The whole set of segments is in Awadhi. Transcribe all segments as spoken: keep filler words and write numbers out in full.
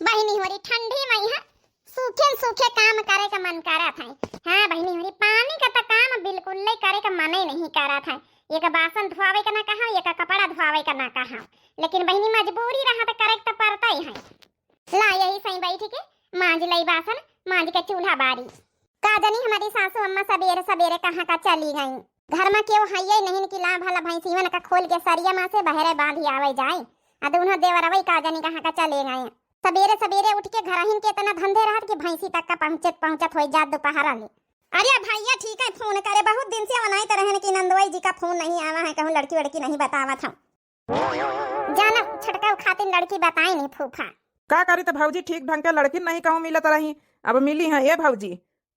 बहिनी होरी, ठंडी मइहाँ सूखे सूखे काम करे का मन करत है। हाँ बहिनी होरी, पानी का त काम बिल्कुल ले करे का मने नहीं करत है। एक बासन धोआवे का ना कहा, एक कपड़ा धोआवे का ना कहा, लेकिन बहिनी मजबूरी रहा त करे त पड़ता ही है। ला यही सही बैठ के माँज लई बासन, माँज के चूल्हा बारी। का जानी हमारी सासू अम्मा सबेरे सबेरे कहाँ का चली गई। घर मा केहू हइये नहीं कि ला भला भैंसीवन का खोल के सरिया मा से बहरे बाँधी आवे जाए। आ दूनो देवरवई का जानी कहाँ का चले गए। सबेरे सबेरे उठ के घरहिन के इतना धंधे रहत कि भैंसी तक का पहुँचत पहुँचत होई जात दोपहरा ले। अरे भैया ठीक है, फोन करे, बहुत दिन से मनाइत रहन कि नंदोई जी का फोन नहीं आवा है, कहूँ लड़की वड़की नहीं बतावत हम। जाना छोटका खातिन लड़की बताई नहीं फूफा। का करी त भौजी, ठीक ढंग के लड़की नहीं कहूँ मिलत रही, अब मिली है। ए भौजी,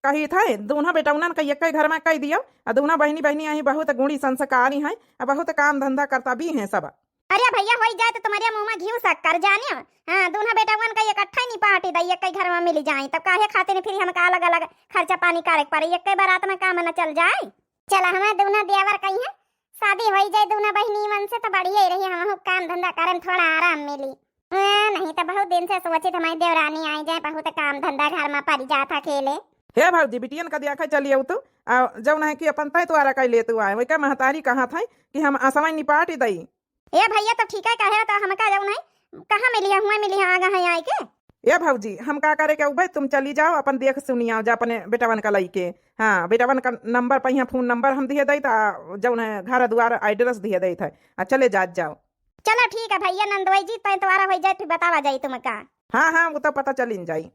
कही थे दूनो बेटौनन का एक्के घर मा कई दियो, आ दूनो बहिनी बहिनी अही बहुत गुणी संस्कारी हैं, आ बहुत काम धंधा करता भी हैं सब। अरे भैया, होई जाए त तुम्हरे मुँह मा घीव शक्कर जानियो। हाँ, दूनो बेटौनन का इकट्ठा ही निपाटी दई, एक्के घर मा मिली जाए, तब काहे खातिन फिर हमका अलग अलग खर्चा पानी करे के पड़े, एक्के बारात मा काम न चल जाए। चला हमार दूनो देवर कही है, शादी होई जाए दूनो बहिनी मन से त बढ़िया ही रही, हमहू काम धंधा करे मा थोड़ा आराम मिली। हाँ, नहीं त बहुत दिन से सोचित हमारी देवरानी आई जाए, बहुत काम धंधा घर मा पड़ी जात अकेले। हे भौजी, बिटियन का देखा चलियो तू, आ, जौन है कि अपन तय तोरा कई लेतू आए, वही का महतारी कहा था कि हम असमय निपाट दई। ए भैया, तब ठीक है, कहे तो हमका जौन है, कहाँ मिली है, हुआ मिली है, आगा है आए के। ए भौजी, हम का करे के उबे, तुम चली जाओ, अपन देख सुनी आओ जा अपने बेटवन का लइके। हाँ, बेटवन का नंबर पर यहाँ फोन नंबर हम दिए दई था, जौन है घर द्वार एड्रेस दिए दई था, आ चले जात जाओ। चलो ठीक है भैया नंदोई जी, तय तोरा हो जाए फिर बतावा जाई तुमका। हाँ हाँ, वो तो पता चलिन जाई।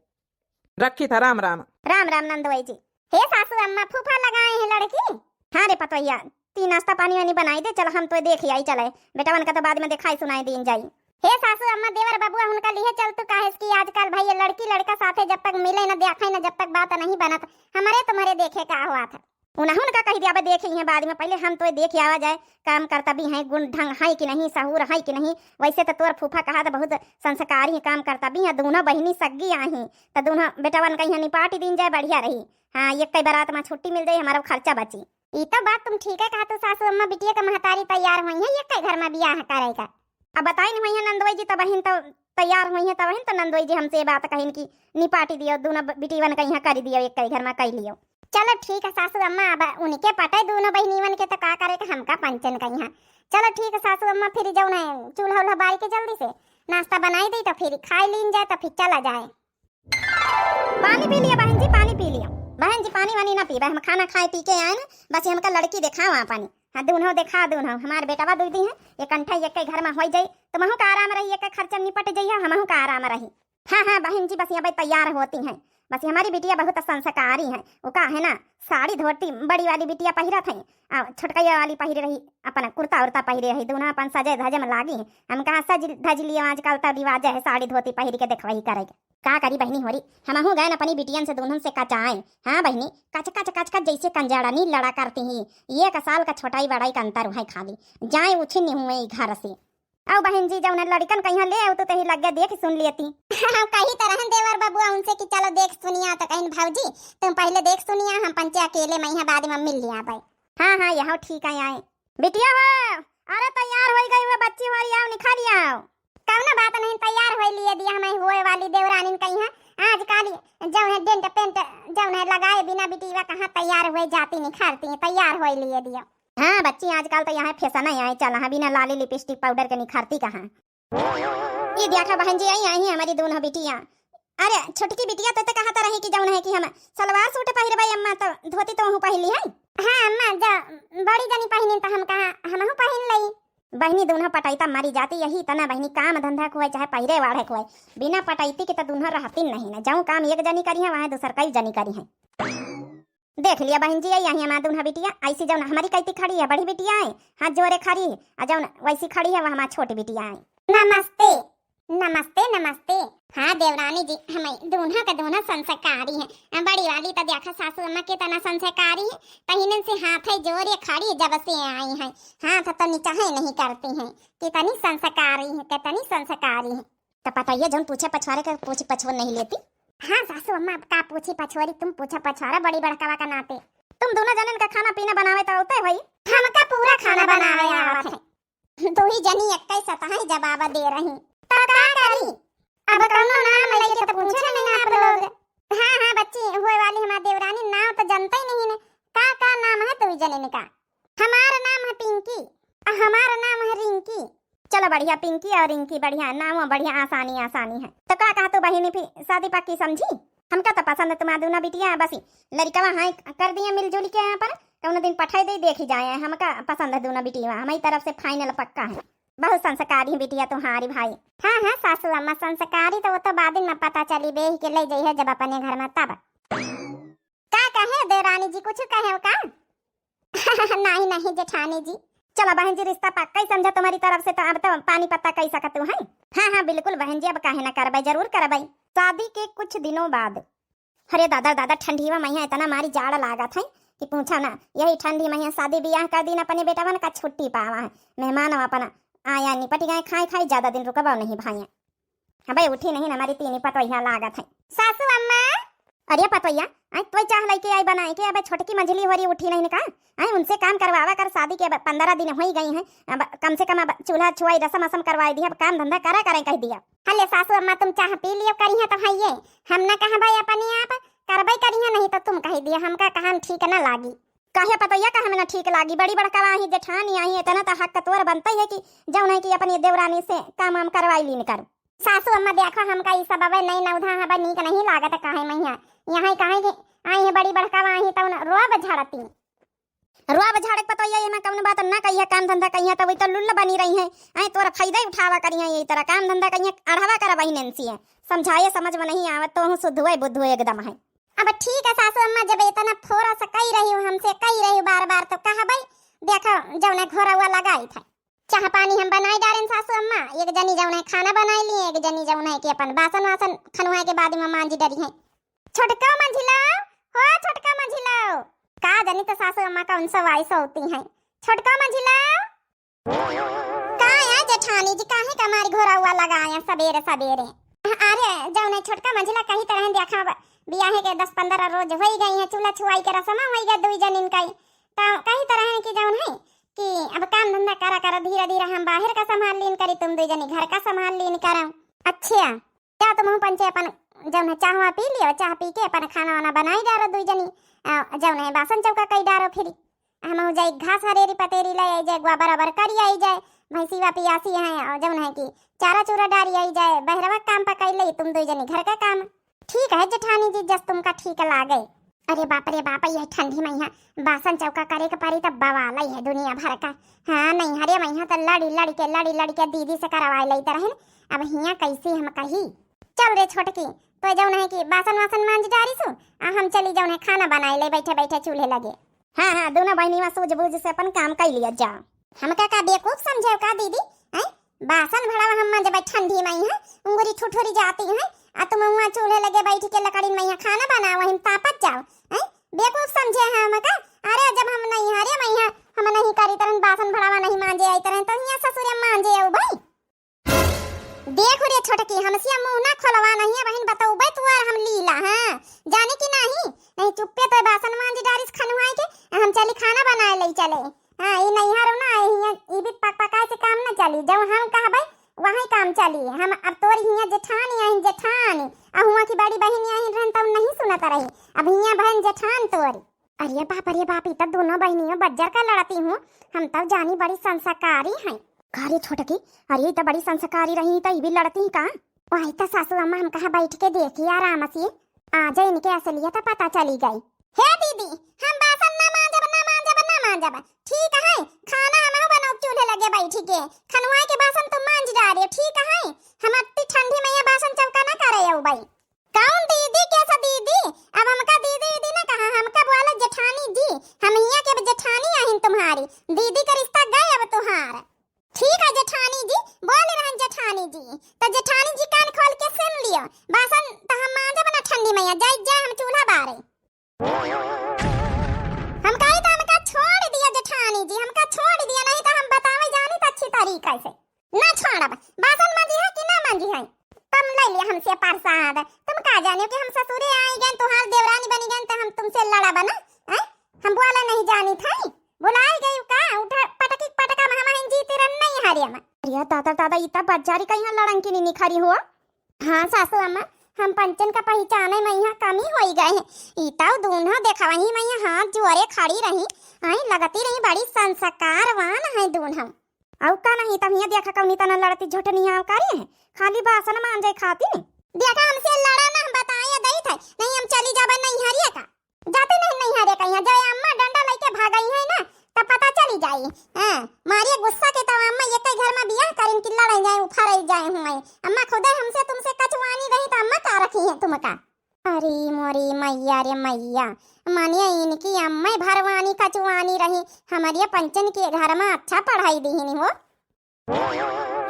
रखी था, राम राम। राम राम नंदोई जी। हे सासू अम्मा, फूफा लगाए हैं लड़की। हाँ रे पतोहिया, ती नाश्ता पानी वानी बनाई दे, चल हम तो देख आई चले, बेटवन का तो बाद मा देखाई सुनाई दीन जाई। हे सासू अम्मा, देवर बबुआ उनका लिए चल तू, काहे कि आजकल भाई ये लड़की लड़का साथे जब तक मिले न देखे न जब तक बात नहीं बनत, हमारे तुम्हारे देखे का हुआ था। उन्हन का कही दिया, अब देखे हैं बाद मा, पहले हम तो देख आवा जाए, काम करता भी हैं, गुण ढंग है कि नहीं, सहूर है कि नहीं। वैसे तो तोर फूफा कहा तो बहुत संस्कारी है, काम करता भी है, दूनो बहिनी सग्गी आही, तो दूनो बेटवन का यहाँ निपाटी दीन जाए, बढ़िया रही। हाँ, एक्के बारात मा छुट्टी मिल जाए, हमारा खर्चा बची। ई तो बात तुम ठीक है कहा तू सासू अम्मा, बिटिया का महतारी तैयार हुई है, एक्के घर मा बियाह करे का। अब बताई नहीं हुई है नंदोई जी, तबहिन तो तैयार हुई है, तबहिन तो नंदोई जी हमसे ये बात कहिन कि निपाटी दियो, दूनो ब-, बिटियवन का यहाँ करी दियो, एक्के घर मा कई लियो। चलो ठीक है सासू अम्मा, अब उनके पटे दूनो बहिनीवन के तो का करे के, हमका पंचन कही है। चलो ठीक है सासू अम्मा, फिर जौन है चूल्हा उल्हा बारी के जल्दी से नाश्ता बनाई दी तो फिर खाई लीन जाए तो फिर चला जाए। पानी पी लिया बहन जी, पानी पी लिया। बहन जी पानी वानी ना पीबे, हम खाना खाए पी के आए ना, बस हमका लड़की देखावा पानी। हाँ दूनो देखा दूनो, हमार बेटवा दुई दी है, एक अंठा एक्के घर मा हो जाई, तुमहू का आराम रही, एक्के खर्चा निपट जाई, हमहू का आराम रही। हाँ हाँ बहन जी, बस यहाँ पे तैयार होती हैं। बस हमारी बिटिया बहुत संस्कारी है। वो का है ना, साड़ी धोती बड़ी वाली बिटिया पहिरत है, आ छोटकैया वाली पहिरे रही, अपना कुर्ता उर्ता पहिरे रही, दूनो अपन सजे धजे मा लागी है। हम कहा सज धज लिए, आजकल तो रिवाज है साड़ी धोती पहिर के देखवाई करे के। का करी बहिनी होरी, हमहू गए न अपनी बिटियन से दूनन से कचाए। हाँ बहिनी, कच कच कच कच जैसे कंजाड़ा नी लड़ा करती ही। एक साल का छोटाई बड़ाई का अंतर है खाली, जाए उछिन हुए ई घर से। अउ बहिन जी, जौन लड़िकन कहिया ले आउ, तो तही लग्गे देख सुन लेती। हम कही त रहन देवर बबुआ उनसे कि चलो देख सुनिया, तो कहिन भौजी तुम पहिले देख सुनिया, हम पंचे अकेले मइहाँ बाद मा मिल लिया भाई। हाँ हाँ, यहो ठीक है आए। बिटिया हो, अरे तैयार होई गई हुए बच्ची होरी, आओ निखरी आओ। कौनो बात नहीं, तैयार होई लिए दिया हमें हुए वाली देवरानिन कहिया। आजकल जौन है डेंट पेंट जौन है लगाए बिना बिटिया कहाँ तैयार हुए जाती निखरती, तैयार होई लिए दिया। हाँ बच्ची, आजकल तो यहाँ फैशन है, आए चल हाँ, बिना लाली लिपस्टिक पाउडर के निखरती कहाँ। ई देखा बहन जी, आई, आई हमारी दूनो बिटिया। अरे छोटकी बिटिया, तो, तो कहत रही कि जौन है कि हम सलवार सूट पहिरबै अम्मा, तो धोती तो हूँ पहिली है। हाँ अम्मा, जो बड़ी जनी पहिनी तो हम कहा हमहू पहिन लई। बहिनी दूनो पटैता मरी जाती यही तना बहिनी, काम धंधा खुआई चाहे पहिरे वाढ़े खुआई, बिना पटैती के तो दूनो रहती नहीं ना। जौन काम एक जनी करी है वहाँ दूसर कई जनी करी है। देख लिया बहन जी, यही हमार दूनो बिटिया, ऐसी जौन हमारी कैती खड़ी है, बड़ी बिटिया है, हाथ जोरे खड़ी है, आ जौन वैसी खड़ी है, वह हमार छोटी बिटिया है। नमस्ते, नमस्ते, नमस्ते। हाँ देवरानी जी, हमें दूनो के दूनो संस्कारी हैं। आ बड़ी वाली तो देखा सासू अम्मा के तना संस्कारी है, तहिनन से हाथ है जोरे खड़ी जब से आई हैं, हाथ तो नीचा है नहीं करती हैं। कितनी संस्कारी है, कितनी संस्कारी है। तो पता ही है, जौन पूछे पछवारे के पूछी पछोर नहीं लेती। हाँ सासू अम्मा, अब का पूछी पछोरी, तुम पूछा पछवारा बड़ी बड़कवा का नाते। तुम दूनो जनन का खाना पीना बनावे तो आउते होई? हमका पूरा खाना बनावे आवत है। दू ही जनी एक्कै सतही जवाब दे रही। तो का करी? अब कौनो नाम लेके इनका। हमार नाम है पिंकी, आ हमार नाम है रिंकी। चलो बढ़िया, पिंकी और रिंकी बढ़िया नाम, बढ़िया, आसानी आसानी है। तो का कहा तू बहिनी, फिर शादी पक्की समझी? हमका तो पसंद है तुम्हार दूनो बिटिया, बस लड़कवा है कर दिया मिलजुल के यहाँ पर, कौनो दिन पठाई दे, देखी जाए, हमका पसंद है दूनो बिटिया, हमारी तरफ से final पक्का है। बहुत संस्कारी है बिटिया तुम्हारी भाई। हाँ हाँ सासू अम्मा, संस्कारी तो वो तो बाद में पता चली, बेह के ले जइहे जब अपने घर में तब। का कहे देवरानी जी, कुछ कहे का? नहीं नहीं जेठानी जी। चलो बहन जी, रिश्ता पक्का ही समझा तुम्हारी तरफ से, तो अब तो पानी पत्ता कही सकत हो, हैं? हाँ हाँ बिल्कुल बहन जी, अब काहे ना करबै, जरूर करबै। शादी के कुछ दिनों बाद। अरे दादा दादा, ठंडी वा महिया इतना मारी जाड़ लागत है कि पूछा ना। यही ठंडी महिया शादी बियाह कर दिन, अपने बेटवन का छुट्टी पावा है, मेहमान अपना आया निपट गए, खाए खाए ज्यादा दिन रुकबो नहीं भाई। अबे उठी नहीं ना, हमारी तीनी पतोहिया लागत है। सासू अम्मा। अरे पतोहिया, आई तोय चाह लइके आई बनाए के, अबे छोटकी मंझली होरी उठी नहीं का? आई उनसे काम करवावा कर, शादी के अब पन्द्रह दिन होई गई हैं, अब कम से कम अब चूल्हा छुआई रसम असम करवाई दिया, अब काम धंधा करा करें कह दिया। हले सासू अम्मा तुम चाह पी लियो करी है तो है ये, हम ना कहबै अपने आप करबै करी है, नहीं तो तुम कह दिया, हमका कहन ठीक ना लागी। काहे पतोहिया का हमें ना ठीक लागी, बड़ी बड़का आई जेठानी आई, इतना तो हक तोर बनते है कि जौन है कि अपनी देवरानी से काम वाम करवाई लीन कर। सासू अम्मा देखो, हमका ई सब अबे नई नौधा हबे नीक नहीं लागत, काहे मैया यहाँ काहे के आई है बड़ी बड़का आई तौन रोब झड़ती। रोब झाड़क पतोहिया, ये ना कौन बात ना कहिया, काम धंधा कहिया तो वही तो लुल्ल बनी रही है। आई तोरा फायदा ही उठावा करिया, यही तरह काम धंधा कहिया अढ़ावा करा बहिन इनसी है। समझाए समझ में नहीं आवत तो हूँ शुद्धुए बुद्धुए एकदम है। अब ठीक है सासू अम्मा, जब इतना फोरा से कही रही हो हमसे, कही रही हो बार बार तो कहबै, देखो जौने घोरवा लगाई था। चाह पानी हम बनाई डारेन सासू अम्मा, एक जनी जौन है खाना बनाई ली, एक जनी जौन है कि अपन बासन वासन खनुआ के बाद में मांजी डरी है। छोटका मंझिला, हो छोटका मंझिला, का जनी तो सासू अम्मा कौन सवाई सोती हैं। छोटका मंझिला। का या जेठानी जी, काहे का मारी घोरवा लगाया सबेरे सबेरे? अरे जौन है छोटका मंझिला कही तरह देखा, बियाहे के दस पन्द्रह रोज होई गई है, चूल्हा छुआई के रसमा होई गई दुई जनिन का, तो कही तरह कि जौन है कि अब काम धंधा करा करा, धीरे धीरे हम बाहर का संभाल लीन करी, तुम दुई जनी घर का संभाल लीन करा। अच्छा, जा तुम पंचे अपन जौन है चाहवा पी लियो, चाह पी के अपन खाना वाना बनाई डारो दुई जनी, अ, जौन है बासन चौका कई डारो फिर। हम जाई घास हरेरी पतेरी ले आई जाए, गोबर ओबर करी आई जाए, भैंसीवा पियासी है, और जौन है कि चारा चूरा डारी आई जाए, बहरवा काम पकाई ले, तुम दुई जनी घर का काम। ठीक है जेठानी जी, जस तुमका ठीक लागे। अरे बाप रे बाप, यह ठंडी में यहाँ बासन चौका करे के पड़ी तब बवाल ही है दुनिया भर का। हाँ, नैहरे में यहाँ तो लड़ी लड़ी के, लड़ी लड़ी के दीदी से करवाए लेते रहन, अब हियाँ कैसे हम कही। चल रे छोटकी, तो जौन है कि बासन वासन मांज डारी सु, आ हम चली जौन है खाना बनाए ले बैठे बैठे चूल्हे लगे। हाँ हाँ, दोनों बहनी में सूझ बूझ से अपन काम कर लिया जा। हमका का बेवकूफ समझे का दीदी? हैं? बासन भड़ावा हम मंजबै ठंडी में है, उंगरी ठुठुरी जाती है, आ तुम वहाँ चूल्हे लगे बैठ के लकड़ी में यहाँ खाना बनाओ, हम तापत जाओ, हैं? बेवकूफ समझे हैं हमका? अरे जब हम नहीं हरे में यहाँ हम नहीं करी तरन, बासन भड़ावा नहीं मांजे आई तरन, तो यहाँ ससुरे मांजे आओ भाई। देख रे छोटकी, हमसे मुंह ना खोलवा, नहीं बहिन बतौबे तू और हम लीला, हाँ, जाने की नहीं, नहीं चुप्पे तो बासन मांज डारिस खनुआई के, हम चली खाना बनाए ले चले। हाँ, ई नैहर ना, हियाँ ई भी पक पकाए से काम ना चली, जब हम कहबै वही काम चली। हम अब तोर हियाँ जेठानी आइन जेठानी, आ हुआँ की बड़ी बहिन आइन रहन तब नहीं सुनत रही, अब हियाँ बहन जेठान तोरी। अरे बाप, अरे बाप, ई त दोनों बहिनियों बज्जर का लड़ती हूँ, हम तब जानी बड़ी संस्कारी हैं। का रे छोटकी, अरे ई त बड़ी संस्कारी रही, त ई भी लड़ती का? वही त सासू अम्मा हम कहा बैठ के देखी आराम से, आज इनके असलियत पता चली गई। हे दीदी, हम बासन ना मांजब, ना मांजब, ना मांजब। ठीक है, खाना हम बनाओ चूल्हे लगे बैठ के, खनवाए के बासन तुम मांज डारे, ठीक है? हम अत्ती ठंडी में ये बासन चौका ना करे अउबई। कौन दीदी, कैसा दीदी? अब हमका दीदी दीदी ना कहा, हमका बोला जेठानी जी। हम हियाँ के अब जेठानी आहिन तुम्हारी, दीदी का रिश्ता गए अब तुहार। ठीक है जेठानी जी, बोल रहन जेठानी जी। तो जेठानी जी कान खोल के सुन लियो, बासन तो हम मांजब ना ठंडी मैया, जाई जाए हम चूल्हा बारे। हम कही तो हमका छोड़ दिया जेठानी जी, हमका छोड़ दिया, नहीं तो हम बतावे जानी तो अच्छी तरीका से। ना छोड़ब, बासन मांजी है कि ना मांजी है? तुम ले लिया हमसे प्रसाद, तुम का जाने कि हम ससुरे आई गए, तुहार देवरानी बनी गए, तो हम तुमसे लड़ब ना, हैं? हम बोला नहीं जानी था, बुलाई गई का? उठा पटकी पटका में हम जीते रन नहीं हरिया में। अरे दादा दादा, इतना बजारी का यहाँ लड़न की नहीं निखरी हुआ। हाँ सासू अम्मा, हम पंचन का पहिचाने मइहाँ कमी होई गए हैं। ई तउ दून्हा देखवही मइहाँ हाथ जोरे खड़ी रही, आई लगती रही बड़ी संस्कारवान है दून्हा। अउ का नहीं, तब हियाँ देखा कउनी तना लड़ती झुठनिया अउ करे है, खाली बासन मांजे खातिर। देखा हमसे लड़ा ना, हम बताए दई थे, नहीं हम चली जाबे नैहरिया का। जाते नहीं नैहरे कहिया, जय अम्मा डंडा लइके भागई है ना, तब पता चली जाई। हाँ, मारे गुस्सा के तब अम्मा ये कई घर में बियाह करिन कि लड़ाई जाए, उफारे जाए हुए। अम्मा खुदे हमसे तुमसे कचवानी रही तो अम्मा का रखी है तुमका? अरे मोरी मैया रे मैया, मानिए इनकी अम्मा भरवानी कचवानी रही, हमारे पंचन के घर में अच्छा पढ़ाई दी हो।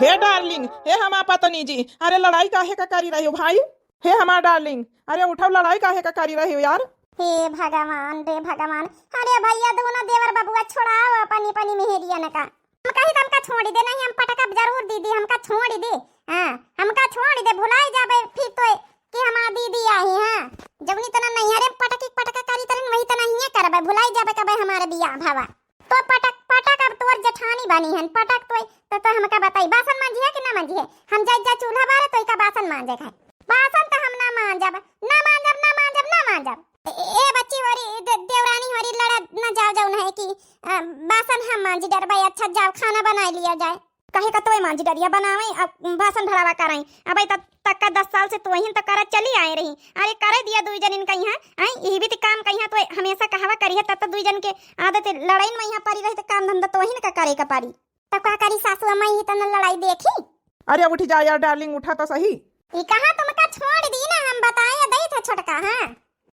हे डार्लिंग, हे हमार पत्नी जी, अरे लड़ाई काहे का करी रही हो भाई? हे हमार डार्लिंग, अरे उठाओ, लड़ाई काहे का करी रही हो यार? हे भगवान रे भगवान, अरे भैया दोनों देवर बबुआ छोड़ाओ अपनी अपनी मेहरियन का। हम कही तो हमका छोड़ी दे, नहीं हम पटकब जरूर दीदी, हमका छोड़ी दे। हाँ, हमका छोड़ी दे, भुलाई जाबे फिर तो कि हमार दीदी आई। हाँ, जवनी तना नैहरे में पटकी पटका करी तरन वही तना हियाँ करबे, भुलाई जाबे कबे हमारे बियाह भवा। तो पटक पटक अब तोर जेठानी बनी हन, पटक तोय, तो, तो हमका बताई, बासन मांजी है कि ना मांजी है? हम जाई जा चूल्हा बारे तोय का बासन मांजे का है। बासन तो हम ना मांजब, ना मांजब, ना मांजब, ना मांजब। ए, ए बच्ची होरी, दे, देवरानी होरी लड़ा ना जाओ, जाओ ना है कि, अ, बासन हम मांजी डरबे, अच्छा जाओ खाना बनाई लिया जाए। कहे का तोय मांजी डरिया बनावे, अब बासन भरावा कराई। अब तक तक का दस साल से तोहिन तो करत चली आए रही। अरे करे दिया दुई जनिन कहिया, आई यही भी तो काम कहिया तो हमेशा कहवा करिए, तब तो दुई जन के आदत लड़ाई में यहाँ परी रही तो काम धंधा तोहिन का करे का पारी। तो का करी सासू अम्मा, यही तन लड़ाई देखी। अरे अब उठी जा यार डार्लिंग, उठा तो सही। ई कहा तुमका छोड़ दी ना, हम बताए दई थे छोटका, हाँ।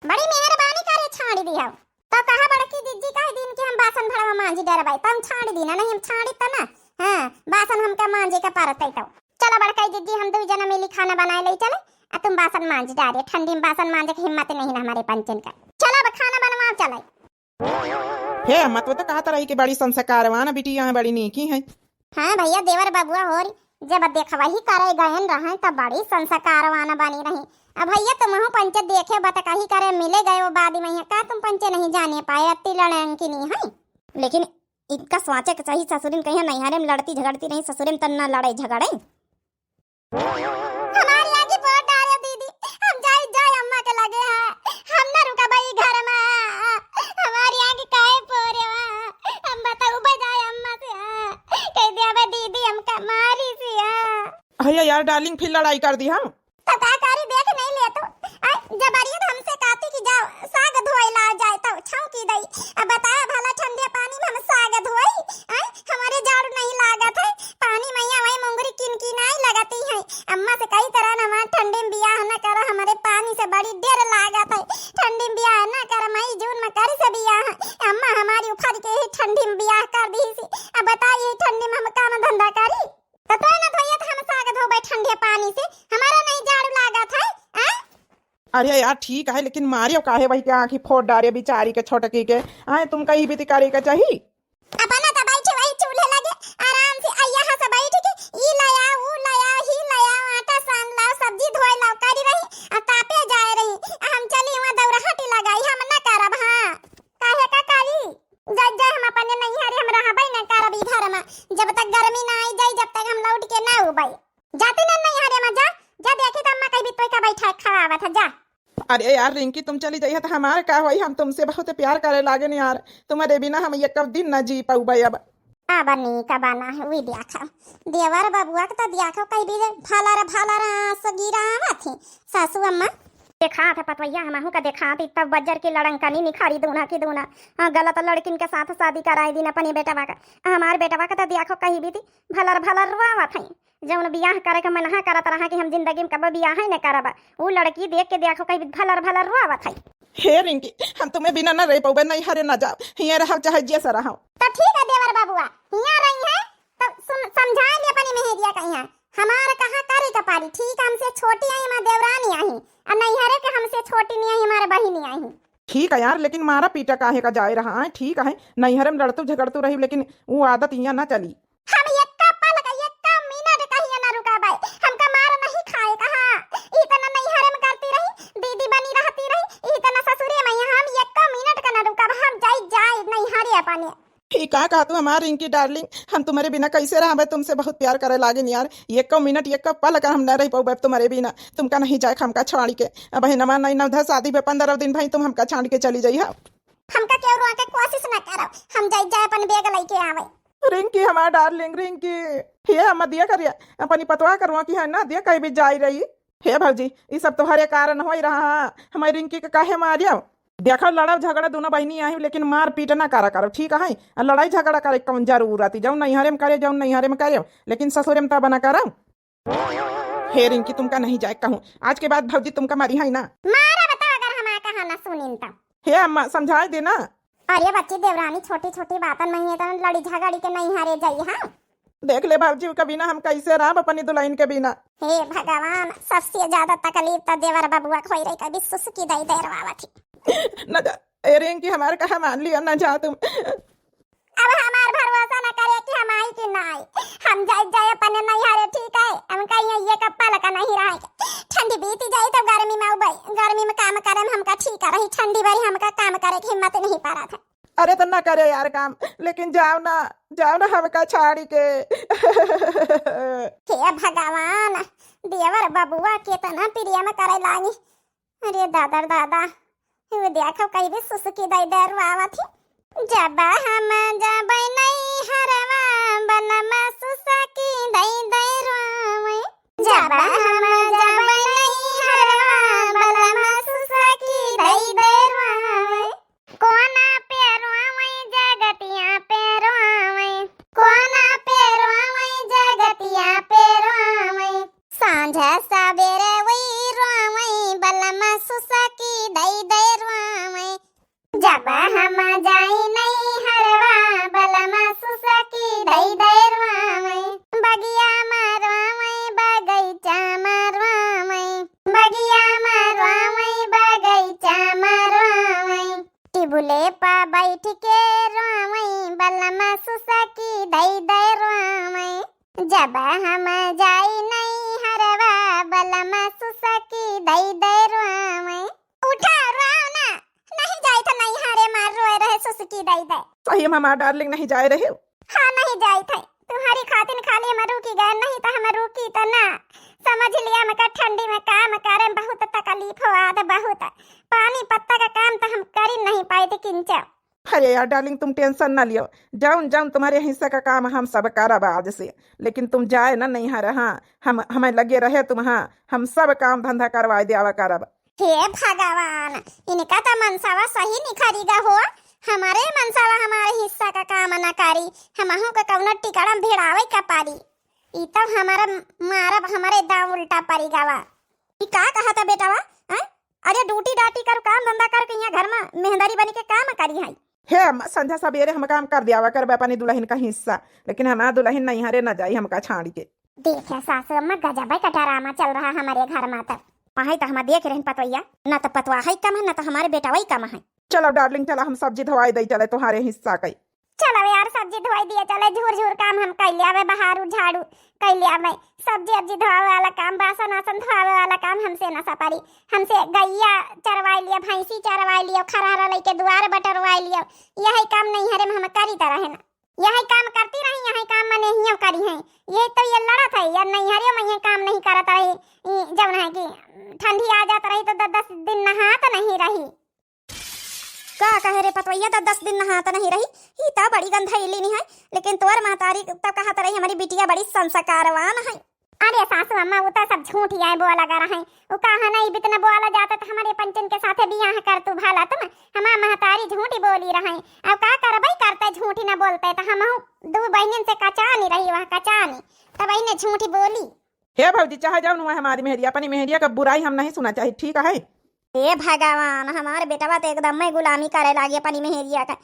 बड़ी मेहरबानी करे छोड़ दी हो। तो कहा बड़की जिज्जी कह दिन कि हम बासन भड़वा मांजी डरबाई, तो हम छाड़ी दी ना, नहीं हम छाड़ी त ना। हाँ, बासन हमका मांजे के परत है तो। चला बड़काई जिज्जी, हम दुई जना मिली खाना बनाए ले चले, आ तुम बासन मांज डारे, ठंडी में बासन मांजे के हिम्मत नहीं ना हमारे पंचन का। चला अब खाना बनवाओ चले। हे अम्मा, तू तो कहत रही कि बड़ी संस्कारवान बिटिया है, बड़ी नीकी है। हाँ भैया, देवर बबुआ होरी, जब देखवही करे गयन रहन, तब बड़ी संस्कारवान बनी रही। अब भैया, तुमहू पंचे देखे, बतकही करे मिले गए, वो बाद में यहाँ का तुम पंचे नहीं जाने पाए, अति लड़ंकिनी है। लेकिन इनका सोचे के चाही, ससुरिन कहिया नैहरे में लड़ती झगड़ती रही, ससुरे में तन्ना लड़े झगड़े। हमारे आगे वोट डालो दीदी, हम जाई जाए अम्मा के लगे हैं, हम ना रुका भाई घर में। हमारे आगे काहे पोरे वा, हम बताऊ बजाए अम्मा से, हाँ, कह दिया बे दीदी हमका मारी सी, हाँ। अरे यार डार्लिंग, फिर लड़ाई कर दी हम। तो का करी, देख नहीं ले तू। आई जबरियत हमसे कहती कि जाओ साग धोए ला जाए, तो छौंकी दई। अब बताया भला ठंडे पानी में हम साग धोई? आई हमारे झाड़ू नहीं लागत है, पानी मैया वही मुंगरी किन की नहीं लगती है। अम्मा से कही तरह न हमार ठंडी में बियाह न करो, हमारे पानी से बड़ी डर लागत है। ठंडी में बियाह न कर, मई जून में करी से बियाह। अम्मा हमारी उफारी के ही ठंडी में बियाह कर दी सी। अब बताइए ठंडी में हम काम धंधा करी? तो तोय ना धोइया तो हम साग धोबे ठंडे पानी से, हमारा नहीं झाड़ू लागत है, आ? अरे यार ठीक है, लेकिन मारियो काहे वही के आँखी फोड़ डारे बिचारी के छोटकी के। आए तुम कहीं भी करे के चाही। अपना तो बैठे वही चूल्हे लगे आराम से, आ यहाँ से बैठ के ई लाया, ऊ लाया, ही लाया, आटा सान लाओ, सब्जी धोए लाओ करी रही, आ तापे जाए रही। आ हम चली वहाँ दौरा हटी लगाई, हम न करब। हाँ, काहे का करी? जाए जाए हम अपने नैहरे हम रहबे न करब ई घर में, जब तक गर्मी ना आई जाए, जब तक हम लौट के ना उबे। जाती ना नैहरे में, जा, जा देखी त अम्मा कहीं भी तोय का बैठा खवावत है, जा। अरे यार रिंकी, तुम चली जाइए तो हमारे का होई, हम तुमसे बहुत प्यार करे लागे न यार, तुम्हारे बिना हम एक दिन ना जी पाउबे अब। अब नीक बना है, वी देखा, देवर बबुआ के तो देखो कहीं भी भलर भलर आंस गिरावत ही, सासू अम्मा। देखात है पतवैया, हमहू का देखात, ई तब बजर की लड़ंकनी निखारी दूना की दूना। हाँ, गलत लड़किन के साथ शादी कराई दिन अपने बेटवा का। हमार बेटवा का तो देखो कहीं भी थी भलर भलर रोवत है। जौन बियाह करे के मनहा करत रहा कि हम जिंदगी में कबो बियाह ही न करब, ऊ लड़की देख के देखो कहीं भी भलर भलर रोवत है। हे रिंकी, हम तुम्हें बिना न रह पाउबे, नैहरे न जाओ, हियाँ रहो चाहे जैसा रहो। तो ठीक है देवर बबुआ, हियाँ रही है, तो सुन, समझाए ले अपनी मेहरिया का यहाँ। हमार कहाँ करे के पारी, ठीक हमसे छोटी आई, हमार देवरानी आई, आ नैहरे के हमसे छोटी नहीं आई, हमारे बहिनी आई। ठीक है यार, लेकिन मारा पीटा काहे का जाए रहा है, ठीक है, नैहरे में लड़तू झगड़तू रही, लेकिन वो आदत यहाँ ना चली। हम एक्का पल का, एक्का मिनट कहिए ना रुका बाई, हमका मार नहीं खाए का। हाँ, इतना नैहरे में करती रही, दीदी बनी रहती रही, इतना ससुरे में यहाँ हम एक्का मिनट का ना रुका, हम जाई, जाई नैहरे अपने। ई का कहतू हमार रिंकी डार्लिंग, हम तुम्हरे बिना कैसे रहबे? तुमसे बहुत प्यार करे लागिन यार। एको मिनट, एको पल अगर हम न रह पउबे तुम्हरे बिना, तुमका नहीं जाए हमका छाड़ी के। अब है नमा नहीं नवधा शादी पे पंद्रह दिन भई तुम हमका छाड़ी के चली जइहा। हमका केहू रोके कोशिश न करब, हम जाई जाए अपन बैग लइके आवे। रिंकी, हमार डार्लिंग रिंकी, हे हम दिया करिया, अपनी पतवा करवा की है ना, दिया कहीं भी जाई रही। हे भौजी, ई सब तोहरे कारण होई रहा है, हमारी रिंकी के काहे मारियो? देखो, लड़ब झगड़ा दोनों बहिनी आई, लेकिन मार पीट ना करा करो, ठीक है? आ लड़ाई झगड़ा करे कौन जरूरत है? जौन नैहरे में करे, जौन नैहरे में करे, लेकिन ससुरे में तब ना करो। हे रिंकी, तुमका नहीं जाए कहूँ, आज के बाद भौजी तुमका मारी है ना। मारा बताओ, अगर हमारा कहा ना सुनिन तो। हे अम्मा, समझाए दे ना। अरे बच्ची देवरानी, छोटी छोटी बातन में ही तो लड़ी झगड़ी के नैहरे जाई, हाँ? देख ले भौजी, के बिना हम कैसे रहब अपनी दुल्हन के बिना। हे भगवान, सबसे ज्यादा तकलीफ तो देवर बबुआ के होई रही, कभी सुसुकी दई दे रवावत ही। न जा, ए रिंकी, हमार कहा मान लियो, न जा तुम। अब हमार भरोसा न करे कि हम आई कि ना आई, हम जाए जाए अपने नैहरे, ठीक है? हम कहीं ये कप्पा लगा नहीं रहे, ठंडी बीती जाई तब गर्मी में उबई, गर्मी में काम करे में हमका ठीक रही, ठंडी बारी हमका काम करे की हिम्मत नहीं पड़ा था। अरे तो ना करे यार काम, लेकिन जाओ ना, जाओ ना हमका छाड़ी के। हे भगवान, देवर बबुआ केतना प्रेम करे लागी। अरे दादा रे दादा, वो देखो कहीं भी सुसुकी दई दे रुआवत ही। जब हम जबै नैहरवा, बलमा सुसुकी दई दे रुआवै। जब हम जबै नैहरवा, बलमा सुसुकी दई दे रुआवै। कोना पे रोवै, जगतिया पे रोवै, कोना पे रोवै, जगतिया पे रोवै। सांझ सबेरे वही रोवै, बलमा सुसुकी दई दे रोवै। जब हम जाई नैहरवा, बलमा सुसुकी दई दे रोवै। बगिया में रोवै, बगैचा में रोवै, बगिया में रोवै, बगैचा में रोवै। टिबुले पा बैठ के रोवै, बलमा सुसुकी दई दे रोवै। जब हम जाई नैहरवा, बलमा सुसुकी दई दे रोवै। उठा, रोव ना, नहीं जाई था नैहरे, मार रोए रहे सुसुकी दई दे। सही में हमार डार्लिंग नहीं जाए रहे। हाँ, नहीं जाई थे। तुम्हारी खातिर खाली हम रुकी गए, नहीं तो हम रुकी तो ना। समझ लिया, हमका ठंडी में काम करे में बहुत तकलीफ होत, बहुत। पानी पत्ता का काम तो हम करी नहीं पाई थी किंचा। अरे यार डार्लिंग, तुम टेंशन ना लियो, जौन जौन तुम्हारे हिस्सा का काम हम सब करब आज से, लेकिन तुम जाए ना नैहर। हाँ, हम, हमें लगे रहे तुम, हाँ, हम सब काम धंधा करवाए देवा करब। हे भगवान, इनका त मनसवा सही निखरी गा हो। हमरे मनसवा हमारे हिस्सा का काम न करी, हमहू का कौनो टिकड़म भिड़ावे का पारी। ई तब हमारा मारब, हमरे दांव उल्टा परी गवा। ई का कहत है बेटवा? हैं? अरे ड्यूटी डाटी कर, काम धंधा कर के यहाँ घर में मेहंदारी बनी के काम करी है। हे अम्मा, संझा सबेरे हम काम कर दियावा करबे अपनी दुल्हन का हिस्सा, लेकिन हमार दुल्हन नैहरे न जाई हमका छाड़ी के। देखे सासू अम्मा, गजबे का ड्रामा चल रहा हमारे घर में। तब वही तो हम देख रहे पतवैया, ना तो पतवा है कम है, ना तो हमारे बेटवा ही कम है। चलो डार्लिंग, चला हम सब्जी धोवाई दे चले तुम्हारे हिस्सा के। चलो यार, सब्जी धोवाई दिया चले, झूर झूर काम हम कैले आवे, बहारू झाड़ू कैले आवे, सब्जी अब्जी धोवावे वाला काम, बासन आसन धोवावे वाला काम हमसे ना सपारी। हमसे गैया चरवाई लिया, भैंसी चरवाई लिया, खरहरा लेके दुआर बटरवाई लिया, यही काम नैहरे में हम करी त रहे ना। यही काम करती रही, यही काम मने हियों करी है। ये तो ये लड़त है, या नैहरे में ये काम नहीं करत रही। ई जौन है कि ठंडी आ जात रही तो द-, दस दिन नहात नहीं रही। का कहे रे पतवैया, दस दस दिन नहात नहीं रही? ई तो बड़ी गंधैली नहीं है, लेकिन तोर महतारी तो कहत रही हमारी बिटिया बड़ी संस्कारवान है। अरे सासू अम्मा, वो तो सब झूठ ही आए बोला गा रहे। वो कहा नहीं, बितना बोला जाता तो हमारे पंचन के साथे बियाह कर तू भला तुम। हमार महतारी झूठी बोली रहे। अब का करबई, करते झूठी ना बोलते तो हम दो बहनिन से कचानी रही, वह कचानी, तब इन्हें झूठी बोली। हे भौजी, चाहे जौन हुआ हमारी मेहरिया, अपनी मेहरिया का बुराई हम नहीं सुना चाहिए, ठीक है? हे भगवान, हमार बेटवा तो एकदम में गुलामी करे लागी अपनी मेहरिया का।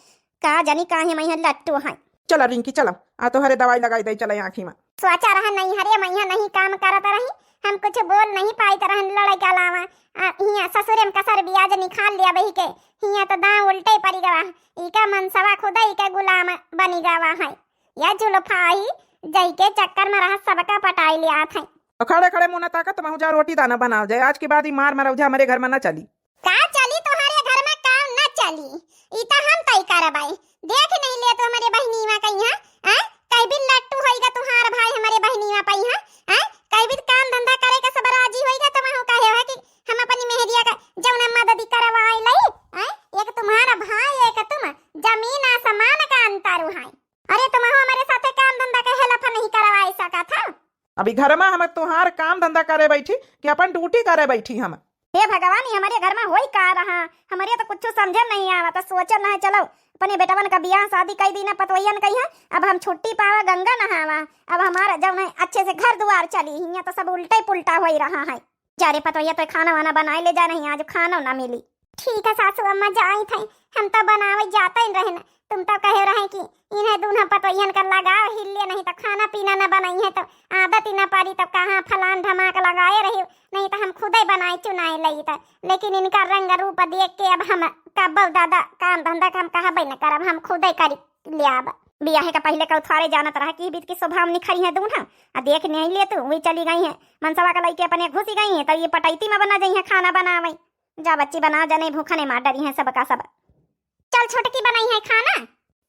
का जानी काहे में यहाँ लट्टू है। चलो रिंकी, चलो, आ तोहरे दवाई लगाई दे चले आँखी में। सोचा रहा नैहरे में यहाँ नहीं काम करत रही, हम कुछ बोल नहीं पाइत रहन लड़ाई के अलावा। आ, हियाँ ससुरे में कसर ब्याज निकाल लिया वही के, हियाँ तो दांव उल्टे पड़ी गवा। इका मनसवा खुदा इका गुलाम बनी गवा है। या जुल्फा ही जई के चक्कर में रह सबका पटाई लिया थे। तो खड़े खड़े मुँह न ताकत, महू जा रोटी दाना बनाओ जाए। आज के बाद ई मार मरौजा हमारे घर में न चली। का चली तोहरे घर में, काम न चली, ई त हम तय करबै। देख नहीं ले तो हमारे बहिनी माँ कहिया, हैं? कई बिन लट्टू होइगा तुम्हार भाई हमरे बहिनिया पइहाँ, हैं? कई बिन काम धंधा करे के सब राजी होइगा, तुमहू कहे हो कि हम अपनी मेहरिया का जौन मददी करवाई लई, हैं? एक तुम्हारा भाई, एक तुम, जमीन आसमान का अंतर है। अरे तुमहू हमरे साथे काम धंधा के हेल्प नहीं करवाई सकत हो? अभी घर मा हम तोहार काम धंधा करे बैठी कि अपन ड्यूटी करे बैठी हम? हे भगवान, ये हमरे घर मा होई का रहा? हमरे तो कुछ समझे नहीं आवा, तो सोचे ना है, चलो अपने बेटवन का बियाह शादी कई दीना, पतवैयन कही है, अब हम छुट्टी पावा, गंगा नहावा, अब हमारा जौन है अच्छे से घर दुआर चली, हियाँ तो सब उल्टा ही पुल्टा होई रहा है। जा रे पतवैया, तो खाना वाना बनाए ले जा, नहीं आज खाना ना मिली। ठीक है सासू अम्मा, जाई थे, हम तो बनावे जाते ही रहे ना, तुम तो कहे रहे कि इन्हें दूल्हा पतोहियन का लगाव हिल्ले नहीं तो खाना पीना न बनाई है, तो आदत ही न पारी, तो कहाँ फलान धमाक लगाए रही, नहीं तो हम खुदे बनाए चुनाए लई तो। लेकिन इनका रंग रूप देख के अब हम कब्बो दादा काम धंधा का हम कहबे न करब, हम खुदे करी लियाब। बियाहे का पहिले का उथारे जानत रहा कि बीत की शोभा में निखरी है दूल्हा, आ देख नहीं ले तू, वही चली गई है मनसवा का लइके अपने घुसी गई है, तो ये पटैती में बना जाई है खाना बनावे। जा बच्ची बनाओ, जने भूखने मार डरी हैं सबका सब। चल छोटकी बनाई है खाना।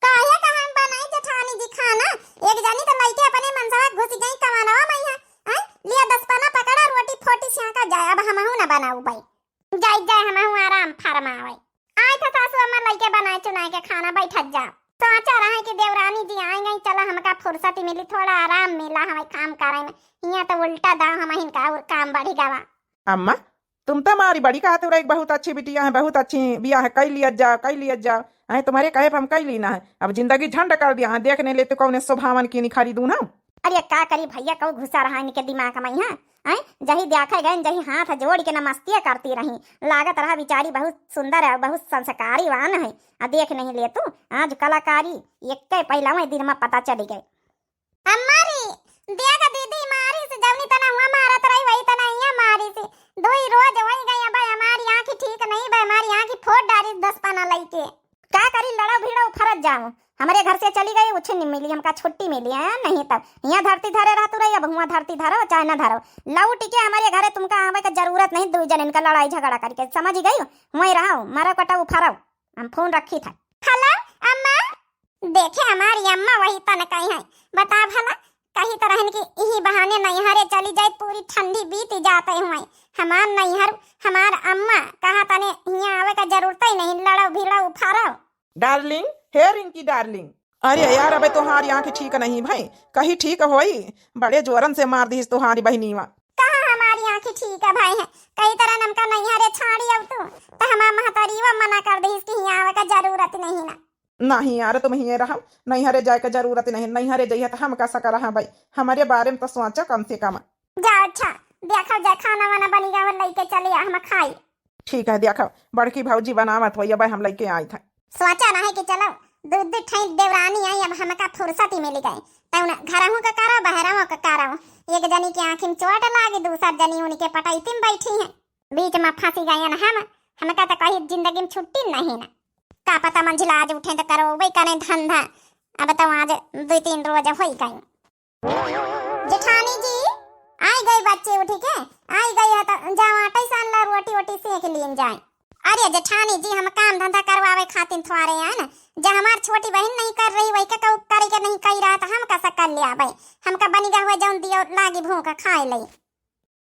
काहे का हम बनाई जेठानी जी खाना? एक जनी तो लइके अपने मनसवा घुस गई कमानवा में है। हैं? लिया दस पना पकड़ा, रोटी फोटी सियाका जाए, अब हमहू ना बनाऊ बाई। जाई जाए हमहू आराम फरमावे। आए था सासू अम्मा लइके बनाए चुनाए के खाना, बैठत जा। सोचा रहे कि देवरानी जी आए गई, चला हमका फुर्सत मिली, थोड़ा आराम मिला हमें काम करे में। हियाँ तो उल्टा दाव हम हिनका और काम बढ़ी गवा। अम्मा, तुम तो हमारी बड़ी कहत रही, बहुत अच्छी बिटिया है, बहुत अच्छी बियाह कई लियत जाओ, कई लियत जाओ। हैं, तुम्हारे कहे पे हम कई लीना है। अब जिंदगी झंड कर दिया है, देख नहीं लेते कौने सुभावन की निखारी दून हम। अरे का करी भैया, कहू घुसा रहा इनके दिमाग में यहाँ। हैं, जही देखे गए, जही हाथ जोड़ के नमस्ते करती रही। लागत रहा बिचारी बहुत सुंदर है, बहुत संस्कारी वान है। आ देख नहीं ले तू, आज कलाकारी एक पहला दिन में पता चली गए। अम्मा रे, देख दीदी मारी से जवनी तना हुआ मारत रही, वही तना हियाँ मारी से। दुई रोज वही गई, अब हमारी आँखी ठीक नहीं बा, हमारी आँखी फोड़ डारी दस पना लइके। का करी, लड़ो भिड़ो फरत जाओ। हमरे घर से चली गई, उछिन मिली, हमका छुट्टी मिली है, नहीं तब हियाँ धरती धरे रहतू रही, अब हुआँ धरती धरो चाहे न धरो, लौट के हमरे घरे तुमका आवे के जरूरत नहीं, दुई जन इनका लड़ाई झगड़ा करके, समझ गई? हुआँ रहो, मरो कटो फरो, हम फोन रखी था। हेलो अम्मा। देखे हमारी अम्मा वही तन कही है, बता भला, कही तो रहन कि इही बहाने नैहरे चली जाए, पूरी ठंडी बीत जाते हुए। हमार नैहर, हमार अम्मा कहा तने हियाँ आवे का जरूरत ही नहीं, लड़ो भिड़ो फरो। डार्लिंग, हे रिंकी डार्लिंग, अरे यार, अबे तोहारी आँख ठीक नहीं भाई, कही ठीक होई, बड़े जोरन से मार दीस तोहारी बहिनीवा। कहा हमारी आँख ठीक है भाई है, कही तरह नमका नैहरे छाड़ी अब तू, तो हमार महतारीवा मना कर दीस कि हियाँ आवे का जरूरत नहीं ना। नहीं यार, तुम हिये रहो, नैहरे जाए के जरूरत नहीं, नैहरे जइहे तो हम का सका रहा भाई, हमारे बारे में तो सोचो कम से कम। जाओ अच्छा, देखो जा खाना वाना बनी गवा, लइके चले आ, हम खाई। ठीक है, देखो बड़की भौजी बनावत होई, अब हम लइके आई था। सोचा रहे कि चलो दू दू ठई देवरानी आई, अब हमका फुर्सत ही मिल गई, तौन घरहू का करो, बहरहू का करो। एक जनी के आँखी में चोट लागी, दूसर जनी उनके पटैती में बैठी है, बीच में फंसी गयन हम। हमका तो कही जिंदगी में छुट्टी नहीं ना। का पता मंझिला आज उठे तो करो वही करें धंधा। अब तो आज दो तीन रोज हो गई। जेठानी जी, आई गई बच्चे उठ के, आई गई है तो जाओ आटा सान ला, रोटी वोटी सेक लीन जाए। अरे जेठानी जी, हम काम धंधा करवावे खातिर थोड़े आए ना, जब हमार छोटी बहन नहीं कर रही, वही का कहू करे के नहीं कही रहा, तो हम कैसा कर ले आवे? हमका बनी गए हुए जौन दियो लागी भूख खाए ले।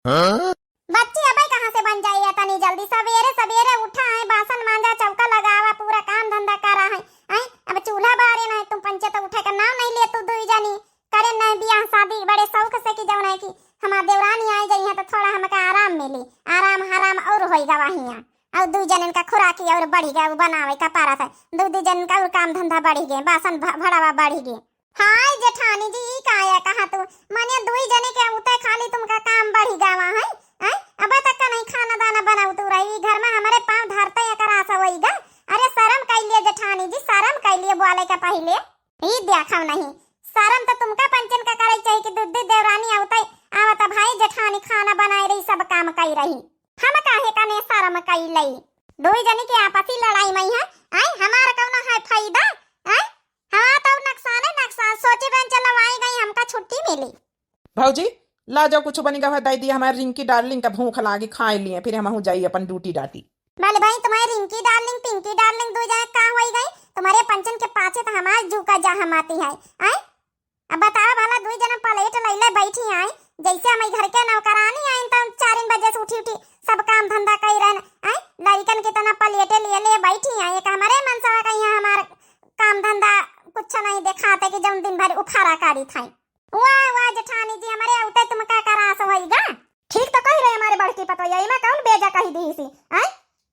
हाँ? बच्ची अबे कहाँ से बन जाई है तनी जल्दी? सवेरे सवेरे उठा है, बासन मांजा, चौका लगावा, पूरा काम धंधा करा है। हैं? अब चूल्हा बारे ना है, तुम पंचे तो उठे का नाम नहीं ले तू दुई जनी। करे नहीं बियाह शादी बड़े शौक से कि जौन है कि हमार देवरानी आई जाई है तो थोड़ा हमका आराम मिली, आराम हराम और होई गवा हियाँ। और दुई जनन का खुराकी और बढ़ी गया, वो बनावे का पारा था, दू दू जनन का और काम धंधा बढ़ी गए, बासन भ-, भड़ावा बढ़ी गए। हाय जेठानी जी, ई का है कहा तू? माने दुई जने के उते खाली तुमका काम बढ़ी गवा है? हैं? अबे तक का नहीं खाना दाना बनाऊ तू रही, ई घर में हमारे पाँव धरते एकर आशा होई गा। अरे शर्म कइलिए जेठानी जी, शर्म कइलिए बोले के पहिले। ई देखो नहीं, शर्म तो तुमका पंचन का करे चाहिए कि दू दू देवरानी आवते, आवत भाई जेठानी खाना बनाए रही, सब काम कई रही। हम काहे कने शर्म कइले? दुई जनी के आपसी लड़ाई में है, आए हमार कौनो है फायदा? आए हमार तो नुकसाने नुकसान, सोचे बन चलो आई गई हमका छुट्टी मिली। भौजी, ला जाओ कुछ बनी गवा दे दिया हमारे रिंकी डार्लिंग का भूख लागी, खाए लिए फिर हमहू जाई अपन ड्यूटी डाटी। बोले भाई तुम्हारे रिंकी डार्लिंग पिंकी डार्लिंग दो जने का होई गई? तुम्हारे पंचन के पाछे तो हमार जू का जहमाती है, आए अब बतावा भला, दुई जने plate लइले बैठी आई, जैसे हम ई घर के नौकरानी आइन, त चारिन बजे से उठी उठी सब काम धंधा कई रहन, आई लड़िकन के तना plate लिए ले बैठी आई, एक हमरे मनसवा का यहाँ हमार काम धंधा कुछ नहीं देखाते कि जौन दिन भर उखाड़ा काढ़ी थाई। वाह, वाह जेठानी जी, हमरे औते तुमका करास होइगा। ठीक तो कही रहे हमारे बड़की पतोइया, इमा कौन बेजा कही दी इसी, आय?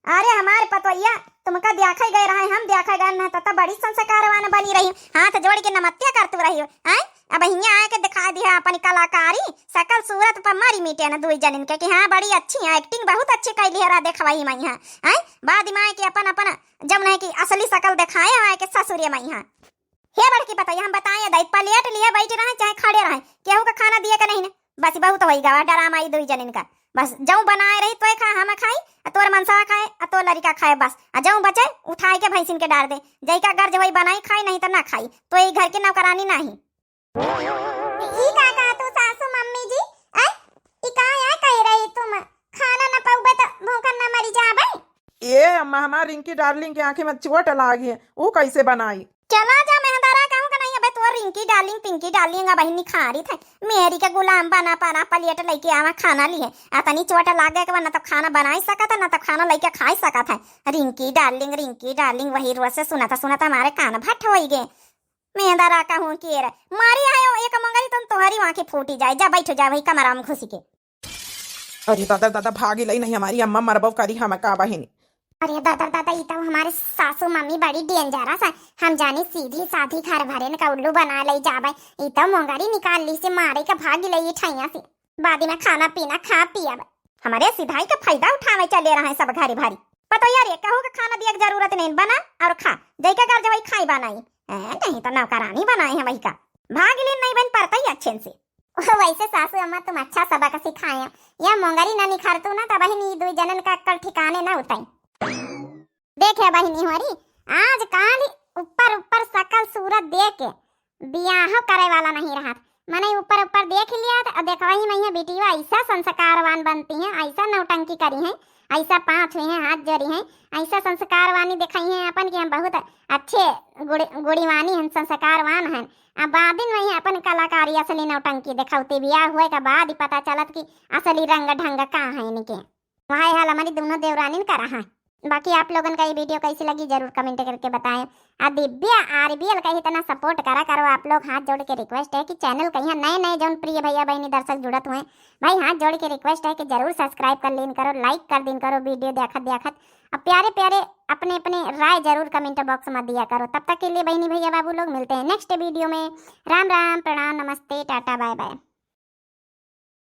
अरे हमारे पतोइया, तुमका द्याखे गए रहे, हम द्याखे गए न, तो, तो बड़ी संस्कारवान बनी रही, हाथ जोड़ के नमत्या करतू रही, आय? अब हियाँ आके दिखा दिया अपनी कलाकारी, सकल सूरत पर मारी मीटे न दुई जनिन के कि हाँ, बड़ी अच्छी है, acting बहुत अच्छी कैली है, रा देखवाई माई है, आय? बाद में आके अपन, अपन जब नहीं कि असली सकल दिखाए आए के ससुरे माई है। हे बड़की पतोइया, हम बताए दई, plate लिए बैठे रहे चाहे खड़े रहे, केहू का खाना दिए के नहीं ने। बस बहुत होई गवा drama ई दुई जनिन का। बस जौं बनाए रही तोय खा, हम खाई, आ तोर मनसवा खाए, आ तोर लड़िका खाए बस। आ जौं बचे उठाए के भैंसिन के डार दे। जैका गर्ज होई बनाई खाई, नहीं त ना खाई। तो ई घर के नौकरानी नाही। ई का कहा तू सासू मम्मी जी? ऐ, ई का या कह रही तुम? खाना न पउबे त भूखन न मरी जाबे? ए अम्मा, हमार रिंकी darling के आँखी में चोट लागी है, ऊ कैसे बनाई? चला जा मेहंदारा, कहूँ का नहीं, अबे तोर रिंकी darling, पिंकी darling अब बहिन निखारी थे। मेहरी के गुलाम बना परा, plate लइके आवा खाना लिहे। आ तनी चोट लागे के बा, ना तो खाना बनाई सकत है, ना तो खाना लइके खाई सकत है। रिंकी darling, रिंकी darling, वही रोज से सुनत सुनत हमारे कान भट होई गे। मेहंदारा कहूँ के रे, मारी आयो एक मंगरी तुम तोहरी आँखी फूटी जाए। जा बैठ जा वही कमरा में घुसी के। अरे दादा, दादा, भागी लई नहीं हमारी अम्मा, मरबो करी हम का बहिनी। अरे दादा, दादा, ई तो हमारे सासू मम्मी बड़ी dangerous है। हम जानी सीधी साधी घर भरेन का उल्लू बना लई जाबे। ई तो मोंगरी निकाल ली से मारे के भागी लई ठैया से। बादी में खाना पीना खा पियब। हमारे सिधाई का फायदा उठावे चले रहे सब घरी भरी। पतोइया रे, कहू के खाना दिए के जरूरत नहीं, बना और खा। जैका गर्ज वही खाई बनाई। ए, नहीं तो नौकरानी बनाए हैं वही का। भाग लेन नहीं बन परता ही अच्छे से। वैसे सासू अम्मा तुम अच्छा सबक सिखाए। या मोंगरी ना निखरतू ना, तब बहिनी दुई जनन का अक्कल ठिकाने ना उताई। देखे बहिनी होरी, आज काल ऊपर ऊपर सकल सूरत देख के बियाह करे वाला नहीं रहत। मने ऊपर ऊपर देख लिया त देखवही में ये बिटिया ऐसा संस्कारवान बनती हैं, ऐसा नौटंकी करी हैं, ऐसा पाँव छुई हैं, हाथ जोड़ी हैं, ऐसा संस्कारवानी दिखाई हैं अपन कि हम बहुत अच्छे गुड़-, गुड़ीवानी हैं, संस्कारवान हैं। अब बादिन में ही अपन कलाकारी असली नौटंकी दिखावती, बियाह हुए के बाद ही पता चलत कि असली रंग ढंग का है इनके। वही हाल हमारी दोनों देवरानिन का रहा है। बाकी आप लोगन का ये video कैसी लगी जरूर comment करके बताएं। आ दिव्या आरबीएल का इतना support करा करो आप लोग, हाथ जोड़ के request है कि channel कहीं नए नए जौन प्रिय भैया बहनी दर्शक जुड़त हुए, भाई हाथ जोड़ के request है कि जरूर subscribe कर लेन करो, like कर दिन करो video देखत देखत। अब प्यारे प्यारे अपने अपने राय जरूर comment box में दिया करो। तब तक के लिए बहनी भैया बाबू लोग मिलते हैं next video में। राम राम, प्रणाम, नमस्ते, टाटा, bye bye।